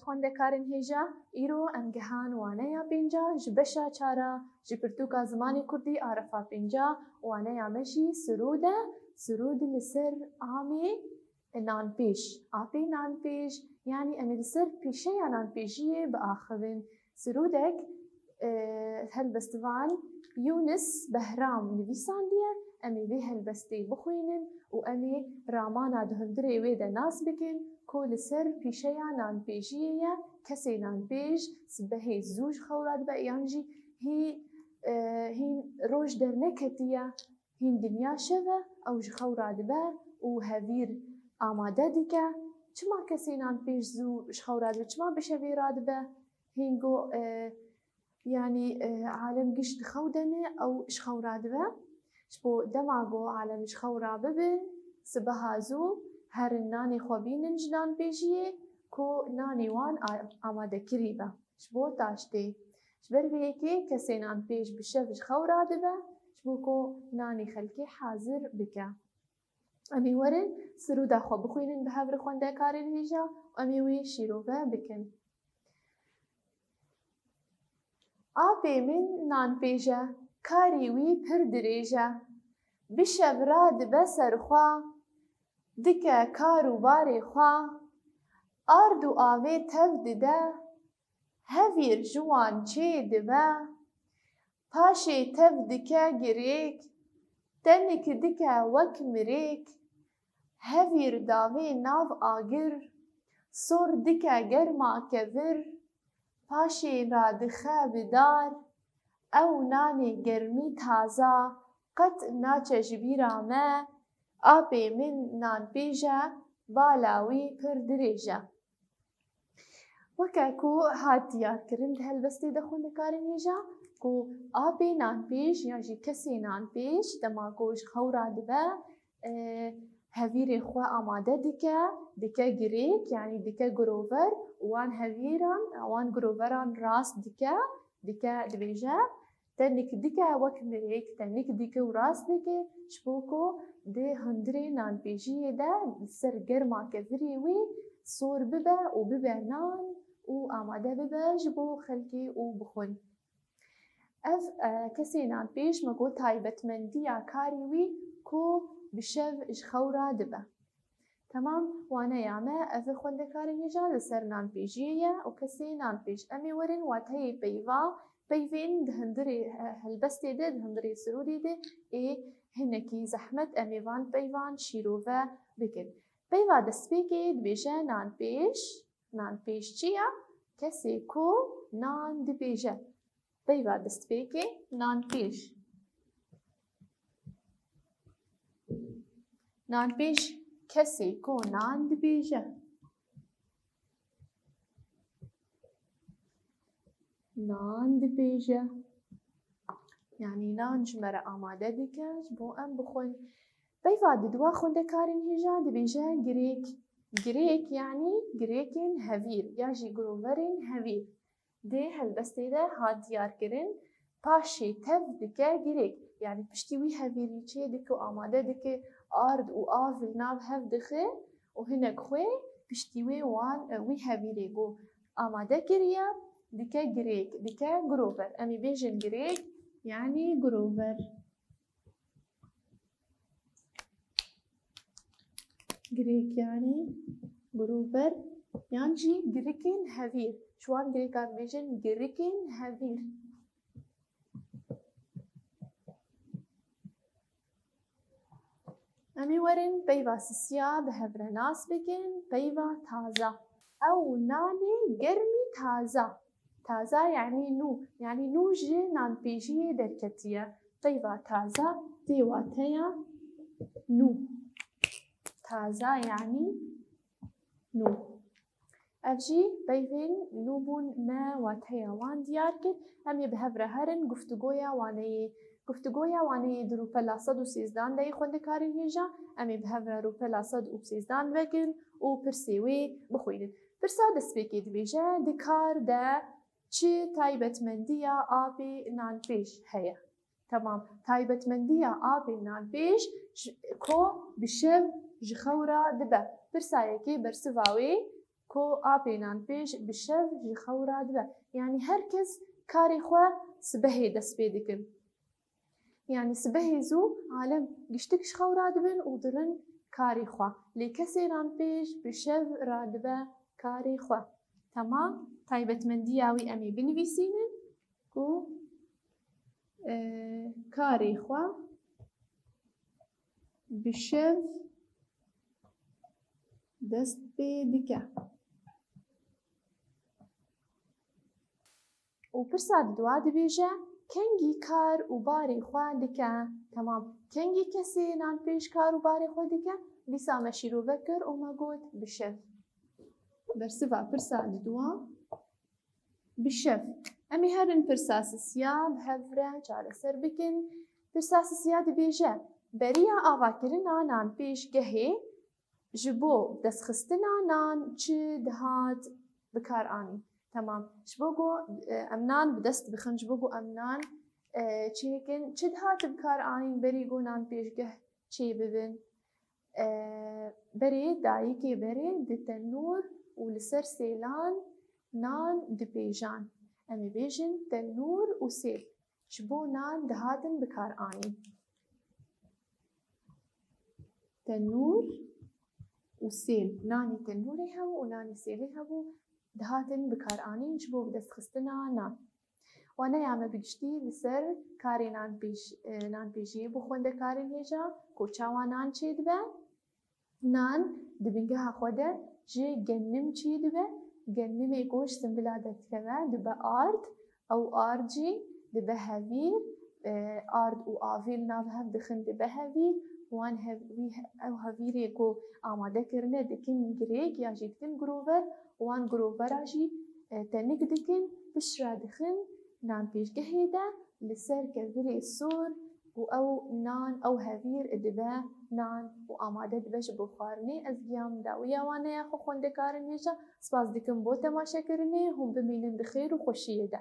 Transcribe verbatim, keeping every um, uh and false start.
Xwendekarên hêja, îro em gihan waneya pênca ji beşa çara ji pirtûka zimanê kurdî Arefa pênca, waneya me jî sirûd e, sirûd li ser amê nanpêj, apê nanpêj, yanî em ê li ser pîşeya nanpêjiyê biaxivin. Sirûdek, e, helbestvan Yûnis Behram nivîsandiye, em ê vê helbestê bixwînin û em ê ramana di hundirê wê de nas bikin ku li ser pîşeya nanpêjiyê ye, kesê nanpêj sibehê zû ji xew radibe yan jî hî, e, hîn roj derneketiye. Hîn dinya şev e, ew ji xew radibe û hevîr amade dike. Çima kesê nanpêj zû ji xew radibe? Çima bi şevê radibe? Hîn got, e, yanî, e, alem giş di xew de ne, ew ji xew radibe. Ji bo dema got alem ji xew rabibe, sibeha zû herin nanê xwe bînin ji nanpêjiyê ku nanê wan a-, amade kirî be. Ji bo taştê. Ji ber vê yekê kesê nanpêj bi şev ji xew radibe, ji bo ku nanê xelkê hazir bike. Em ê werin sirûda xwe bixwînin bi hev re xwendekarên hêja û em ê wê şîrove bikin. Apê min nanpêj e, karê wî pir dirêj e. Bi şev radibe ser xwe, dike kar û barê xwe, ard û avê tev dide, hevîr ji wan çê dibe, paşê tev dike girêk, tenik dike wek mirêk, hevîr davê nav agir, sor dike germa kevir, paşê radixe bi dar, ew nanê germî taza, qet naçe ji bîra me, apê min nanpêj e, bala wî pir dirêj e. Weke ku hat diyarkirin di helbestê de xwendekarên hêja, ku apê nanpêj yan jî kesê nanpêj dema ku ji xew radibe, e, hevîrê xwe amade dike, dike girêk, yanî dike girover û wan hevîran, wan giroveran rast dike, dike dibêje, Tenik dike wek mirêk, tenik dike û rast dike, ji bo ku di hundirê nanpêjiyê de li ser germa kevirê wî sor bibe û bibe nan û amade bibe ji bo xelkê û bixwin. Ev, e, kesê nanpêj me got taybetmendiya karê wî ku bi şev ji xew radibe. Temam, waneya me ev e xwendekarên hêja li ser nanpêjiyê ye û kesê nanpêj. Em ê werin wateyê peyva, peyvên di hundirê, e, helbestê de, di hundirê sirûdê de ê hinekî zehmet em ê van peyvan şîrove bikin. Peyva destpêkê dibêje nanpêj. Nanpêj çi ye? Kesê ku nan dibêje. Peyva destpêkê nanpêj. Nanpêj kesê ku nan dibêje. Nan dibêje. Yanî nan ji me re amade dike, ji bo em bixwin. Peyva didwa xwendekarên hêja dibêje girêk. Girêk yanî girêkên hevîr ya jî giroverên hevîr. Di helbestê de hat diyarkirin, paşê tev dike girêk. Yanî piştî wî hevîrî çê dike û amade dike, ard û av li nav hev dixe û hinek xwe piştî wê wan, e, wî hevîrê ku amade kiriye, dike girêk, dike girover. Em ê bêjin girêk, yanî girover. Girêk yanî girover yan jî girikên hevîr. Ji wan girêkan bêjin girikên hevîr. Em ê werin peyva sisiya bi hev re nas bikin, peyva taza. Ew nanê germî taza. Taza yanî nû, yanî nû ji nanpêjiyê derketiye. Peyva taza tê wateya nû. Taza yanî nû. Ev jî peyvên nû bûn me wateya wan diyar kir. Em ê bi hev re herin guftûgoya waneyê. Guftûgoya waneyê di rûpela sed û sêzdan de yê xwendekarên hêja. Em ê bi hev re rûpela sed û sêzdan vekin û pirsê wê bixwînin. Pirsa destpêkê dibêje, di kar de çi taybetmendiya apê nanpêj heye? Temam. Taybetmendiya apê nanpêj ji, ku bi şev ji xew ra dibe. Pirsa yekê bersiva wê Ku apê nanpêj bi şev ji xew radibe. Yanî her kes karê xwe sibehê dest pê dikin. Yanî sibehê zû alem giştik ji xew radibin û dirin karê xwe. Lê kesê nanpêj bi şev radibe karê xwe. Temam, taybetmendiya wî em ê binivîsînin ku, e, karê xwe bi şev dest pê dike. Û pirsa diduwa dibêje, kengî kar û barê xwe dike? Temam. Kengî kesê nanpêj kar û barê xwe dike? Dîsa me şîrove kir û me got bi şev. Bersiva pirsa diduwa, bi şev. Em ê herin pirsa sisiya bi hev re çareser bikin. Pirsa sisiya dibêje, beriya avakirina nanpêjgehê ji bo destxistina nan çi dihat bikaranîn? Temam. Ji bo ku, e, em nan bi dest bixin, ji bo ku em nan, e, çi bikin, çi dihat bikaranîn berî ku nanpêjgeh çêbibin? E, berê dayikê berê di tenûr û li ser sêlan nan dipêjan. Em ê bêjin tenûr û sêl. Ji bo nan dihatin bikaranîn. Tenûr û sêl. Nanî tenûrê hebû û nanî sêlê hebû, dihatin bikaranîn ji bo bidestxistina nan. Waneya me bi giştî li ser karê nanpêj-, e, nanpêjiyê bo xwendekarên hêja, ku çawa nan çêdibe. Nan di bingeha xwe de ji gennim çêdibe. Gennimê ku ji simbila derdikeve dibe ard. Ew ard jî dibe hevîr. E, ard û avîr nav hev dixin dibe hevîr. Wan hev-, wî he-, ew hevîrê ku amade kirine dikin girêk ya jî dikin girover. Wan girovera jî, e, tenik dikin, piştre dixin nanpêjgehê de li ser kevirê sor û ew nan, ew hevîr dibe nan û amade dibe ji bo xwarinê. Ez giya min dawiya waneya xwe xwendekarên hêja. Spas dikim bo temaşekirinê. Hûn bimînin di xêr û xweşiyê de.